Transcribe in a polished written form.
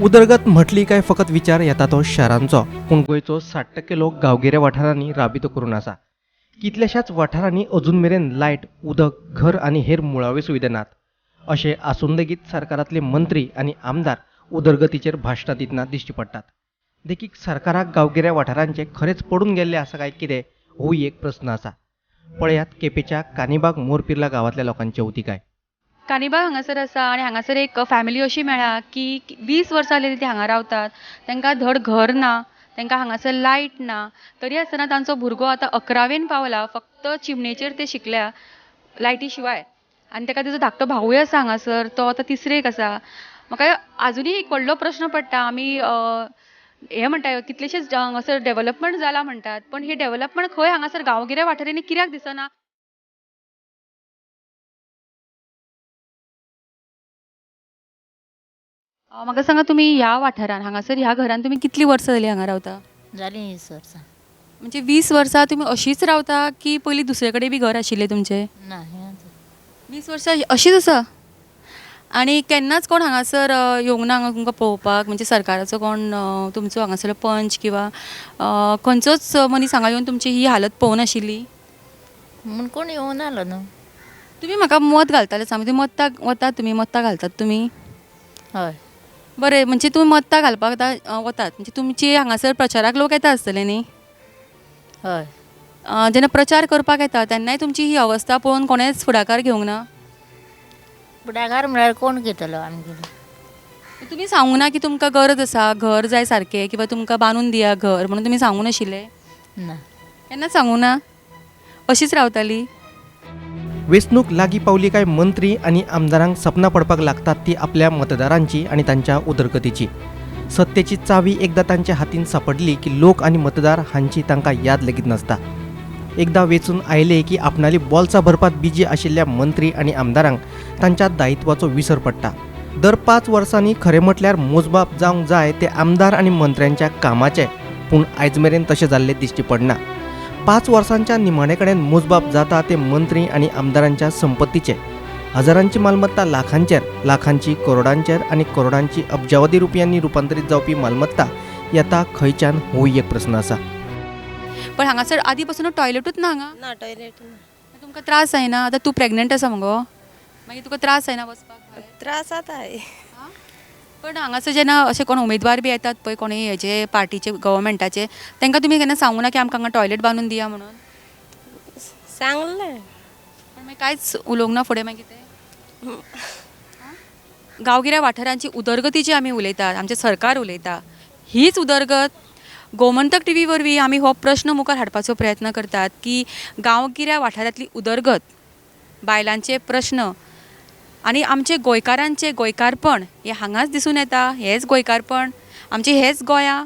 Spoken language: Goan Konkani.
उदरगत म्हटली काय फकत विचार येता तो शारांचो, पूण गोंयचो 60% लोक गांवगिऱ्या वाठारांनी राबितो करून आसा. कितल्याशाच वाठारांनी अजून मेरेन लायट, उदक, घर आनी हेर मुळाव्यो सुविधा नात. अशें आसून लेगीत सरकारांतले मंत्री आनी आमदार उदरगतीचेर भाशणां दितना दिश्टी पडटात. देखीक सरकाराक गांवगिऱ्या वाठारांचे खरेंच पडून गेल्ले आसा काय कितें, होय एक प्रस्न आसा. पळयात केपेंच्या कानीबाग मोरपिर्ला गांवांतल्या लोकांची अवतिकाय. कानीबाग हांगासर आसा आनी हांगासर एक फॅमिली अशी मेळ्ळा की 20 वर्सां जाली ती हांगा रावतात. तांकां धड घर ना, तांकां हांगासर लायट ना, तरी आसतना तांचो भुरगो आतां 11वेन पावला, फक्त चिमणेचेर ते शिकल्या लायटी शिवाय. आनी ताका तेजो धाकटो भावूय आसा हांगासर, तो आतां तिसरेक आसा. म्हाका आजुनूय एक व्हडलो प्रश्न पडटा. आमी हें म्हणटा कितलेशेच हांगासर डेवलपमेंट जाला म्हणटात, पण ही डेवलपमेंट खंय हांगासर गांवगिऱ्या वाठारांनी कित्याक दिसना? म्हाका सांगा, तुमी ह्या वाठारान हांगासर ह्या घरान तुमी कितलीं वर्सां जालीं हांगा रावता? जालीं 20 वर्सां. म्हणजे 20 वर्सां तुमी अशींच रावता की पयलीं दुसरे कडेन बी घर आशिल्लें तुमचें? ना, हेंच. 20 वर्सां अशीच आसा. आनी केन्नाच कोण हांगासर येवंक ना हांगा तुमकां पळोवपाक? म्हणजे सरकाराचो कोण तुमचो हांगासर पंच किंवा खंयचोच मनीस हांगा येवन तुमची ही हालत पळोवंक नाशिल्ली म्हूण कोण येवंक नालो न्हू. तुमी म्हाका मत घालताले सांग, तुमी मत्तां वतात, तुमी मत्तां घालतात तुमी? हय. बरें, म्हणजे तुमी मत्तां घालपाक आतां वतात, म्हणजे तुमची हांगासर प्रचाराक लोक येता आसतले न्ही? हय. जेन्ना प्रचार करपाक येता तेन्नाय तुमची ही अवस्था पळोवन कोणेंच फुडाकार घेवंक ना? फुडाकार म्हळ्यार कोण घेतलो आमगेलो? तुमी सांगूंक ना की तुमकां गरज आसा, घर जाय सारकें, किंवा तुमकां बांदून दिया घर म्हणून तुमी सांगूंक नाशिल्लें? ना. केन्नाच सांगूंक ना? अशीच रावताली? वेंचणूक लागीं पावली काय मंत्री आनी आमदारांक सपनां पडपाक लागतात ती आपल्या मतदारांची आनी तांच्या उदरगतीची. सत्तेची चावी एकदां तांच्या हातीन सांपडली की लोक आनी मतदार हांची तांकां याद लेगीत नासता. एकदां वेंचून आयले की आपणाली बोल्सां भरपात बिजी आशिल्ल्या मंत्री आनी आमदारांक तांच्या दायित्वाचो विसर पडटा. दर 5 वर्सांनी खरें म्हटल्यार मोजमाप जावंक जाय ते आमदार आनी मंत्र्यांच्या कामाचें, पूण आयज मेरेन तशें जाल्लें दिश्टी पडना. 5 वर्सांच्या निमाणे कडेन मोजमाप जाता ते मंत्री आनी आमदारांच्या संपत्तीचें. हजारांची मालमत्ता लाखांचेर, लाखांची करोडांचेर आनी करोडांची अब्जावधी रुपयांनी रुपांतरीत जावपी मालमत्ता येता खंयच्यान होय एक प्रस्न आसा. पण हांगासर आदी पासून टॉयलेटूच ना हांगा? ना, टॉयलेट ना. तुमकां त्रास जायना? आतां तूं प्रेग्नंट आसा मगो, मागीर तुका त्रास जायना वचपाक भायर? त्रास जाता. पण हांगासर जेन्ना अशे कोण उमेदवार बी येतात पळय, कोणी हेजे पार्टीचे गव्हर्मेंटाचे, तांकां तुमी केन्ना सांगूं ना की आमकां हांगा टॉयलेट बांदून दिया म्हणून? सांगलें. पण मागीर कांयच उलोवंक ना फुडें मागीर ते? गांवगिऱ्या वाठारांची उदरगतीची आमी उलयतात, आमचें सरकार उलयता, हीच उदरगत गोमंतक टी व्ही वरवीं आमी हो प्रश्न मुखार हाडपाचो प्रयत्न करतात की गांवगिऱ्या वाठारांतली उदरगत, बायलांचे प्रश्न आनी आमचे गोंयकारांचें गोंयकारपण हें हांगाच दिसून येता. हेंच गोंयकारपण, आमचें हेंच गोंया.